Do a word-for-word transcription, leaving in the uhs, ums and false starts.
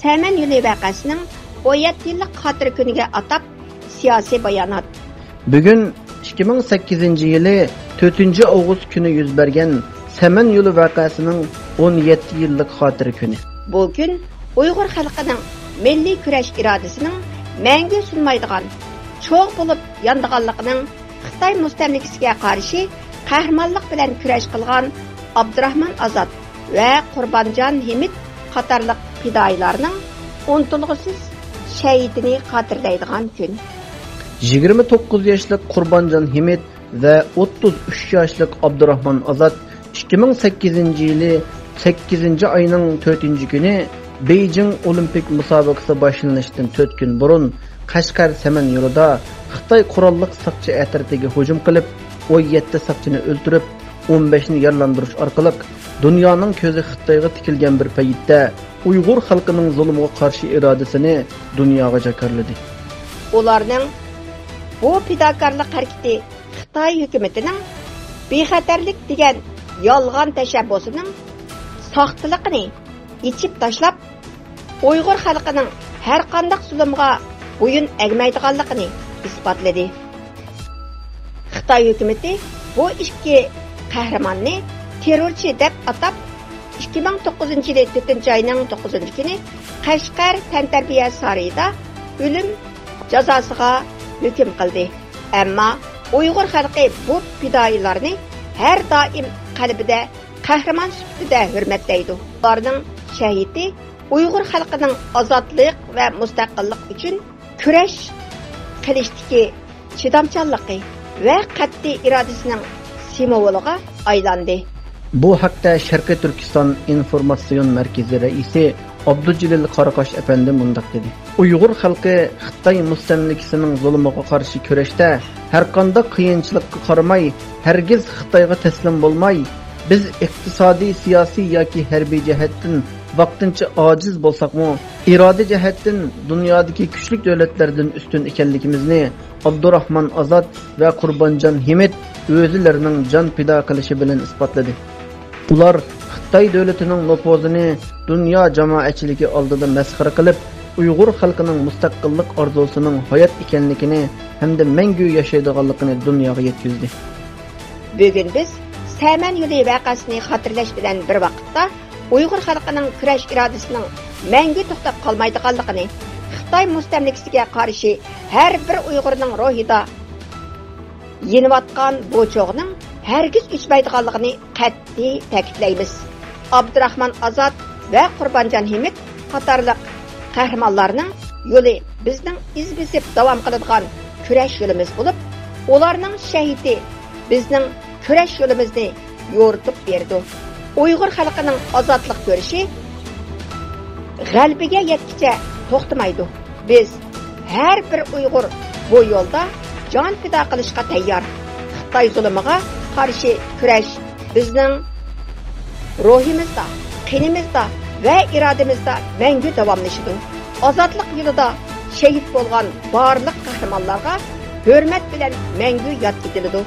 سەمەن يولى ۋەقەسىنىڭ ئون يەتتە يىللىق خاتىرە كۈنىگە ئاتاپ سىياسىي بايانات. بۈگۈن ئىككى مىڭ سەككىزىنچى يىلى تۆتىنچى ئاۋغۇست كۈنى يۈز بەرگەن سەمەن يولى ۋەقەسىنىڭ ئون يەتتە يىللىق خاتىرە كۈنى. بۇ كۈن ئۇيغۇر خەلقىنىڭ مىللىي كۈرەش ئىرادىسىنىڭ مەڭگۈ سۇنمايدىغان، چوغ بولۇپ يانىدىغانلىقىنىڭ، خىتاي مۇستەملىكىسىگە قارشى قەھرىمانلىق بىلەن كۈرەش قىلغان ئابدۇراخمان ئازاد ۋە قۇربانجان ھىمىت قاتارلىق پىدائىيلارنىڭ ئۇنتۇلغۇسىز شەھىدىنى خاتىرىلەيدىغان كۈن. يىگىرمە توققۇز ياشلىق قۇربانجان ھىمىت ۋە ئوتتۇز ئۈچ ياشلىق ئابدۇراخمان ئازاد ئىككى مىڭ سەككىزىنچى يىلى سەككىزىنچى ئاينىڭ تۆتىنچى كۈنى بېيجىڭ ئولىمپىك مۇسابىقىسى باشلىنىشتىن تۆت كۈن بۇرۇن قەشقەر سەمەن يولىدا خىتاي قوراللىق ساقچى ئەترىتىگە ھۇجۇم قىلىپ، ئون يەتتە ساقچىنى ئۆلتۈرۈپ، ئون بەشنى يارىلاندۇرۇش ئارقىلىق دۇنيانىڭ كۆزى خىتايغا تىكىلگەن بىر پەيتتە ئۇيغۇر خەلقىنىڭ زۇلۇمغا قارشى ئىرادىسىنى دۇنياغا جاكارلىدى. ئۇلارنىڭ بۇ پىداكارلىق ھەرىكىتى خىتاي ھۆكۈمىتىنىڭ بىخەتەرلىك دېگەن يالغان تەشەببۇسىنىڭ ساختىلىقىنى ئېچىپ تاشلاپ، ئۇيغۇر خەلقىنىڭ ھەرقانداق زۇلۇمغا بويۇن ئەگمەيدىغانلىقىنى ئىسپاتلىدى. خىتاي ھۆكۈمىتى بۇ ئىككى قەھرىماننى تېررورچى دەپ ئاتاپ، ئىككى مىڭ توققۇزىنچى يىلى تۆتىنچى ئاينىڭ توققۇزىنچى كۈنى قەشقەر تەنتەربىيە سارىيىدا ئۆلۈم جازاسىغا ھۆكۈم قىلدى. ئەمما ئۇيغۇر خەلقى بۇ پىدائىيلارنى ھەر دائىم قەلبىدە قەھرىمان سۈپىتىدە ھۆرمەتلەيدۇ. ئۇلارنىڭ شەھىدى ئۇيغۇر خەلقىنىڭ ئازادلىق ۋە مۇستەقىللىق ئۈچۈن كۈرەش قىلىشتىكى چىدامچانلىقى ۋە قەتئىي ئىرادىسىنىڭ سىمۋولىغا ئايلاندى. بۇ ھەقتە شەرقىي تۈركىستان ئىنفورماتسىيون مەركىزى رەئىسى ئابدۇجېلىل قاراقاش ئەپەندى مۇنداق دېدى: ئۇيغۇر خەلقى خىتاي مۇستەملىكىسىنىڭ زۇلۇمىغا قارشى كۈرەشتە ھەرقانداق قىيىنچىلىققا قارىماي، ھەرگىز خىتايغا تەسلىم بولماي، بىز ئىقتىسادىي، سىياسىي ياكى ھەربىي جەھەتتىن ۋاقتىنچە ئاجىز بولساقمۇ، ئىرادە جەھەتتىن دۇنيادىكى كۈچلۈك دۆلەتلەردىن ئۈستۈن ئىكەنلىكىمىزنى ئابدۇراخمان ئازاد ۋە قۇربانجان ھىمىت ئۆزلىرىنىڭ جان پىدا قىلىشى بىلەن ئىسپاتلىدى. ئۇلار خىتاي دۆلىتىنىڭ نوپۇزىنى دۇنيا جامائەتچىلىكى ئالدىدا مەسخىرە قىلىپ، ئۇيغۇر خەلقىنىڭ مۇستەقىللىق ئارزۇسىنىڭ ھايات ئىكەنلىكىنى ھەمدە مەڭگۈ ياشايدىغانلىقىنى دۇنياغا يەتكۈزدى. بۈگۈن بىز سەمەن يولى ۋەقەسىنى خاتىرىلەش بىلەن بىر ۋاقىتتا، ئۇيغۇر خەلقىنىڭ كۈرەش ئىرادىسىنىڭ مەڭگۈ توختاپ قالمايدىغانلىقىنى، خىتاي مۇستەملىكىسىگە قارشى ھەر بىر ئۇيغۇرنىڭ روھىدا يېنىۋاتقان بۇ چوغنىڭ ھەرگىز ئۆچمەيدىغانلىقىنى قەتئىي تەكىتلەيمىز. ئابدۇراخمان ئازاد ۋە قۇربانجان ھىمىت قاتارلىق قەھرىمانلارنىڭ يولى بىزنىڭ ئىز بېسىپ داۋام قىلىدىغان كۈرەش يولىمىز بولۇپ، ئۇلارنىڭ شەھىتى بىزنىڭ كۈرەش يولىمىزنى يورۇتۇپ بېرىدۇ. ئۇيغۇر خەلقىنىڭ ئازادلىق كۈرىشى غەلىبىگە يەتكىچە توختىمايدۇ. بىز ھەر بىر ئۇيغۇر بۇ يولدا جان پىدا قىلىشقا تەييار. خىتاي زۇلۇمىغا قارشى كۈرەش بىزنىڭ روھىمىزدا، قېنىمىزدا ۋە ئىرادىمىزدا مەڭگۈ داۋاملىشىدۇ. ئازادلىق يولىدا شېھىت بولغان بارلىق قەھرىمانلارغا ھۆرمەت بىلەن مەڭگۈ ياد ئېتىلىدۇ.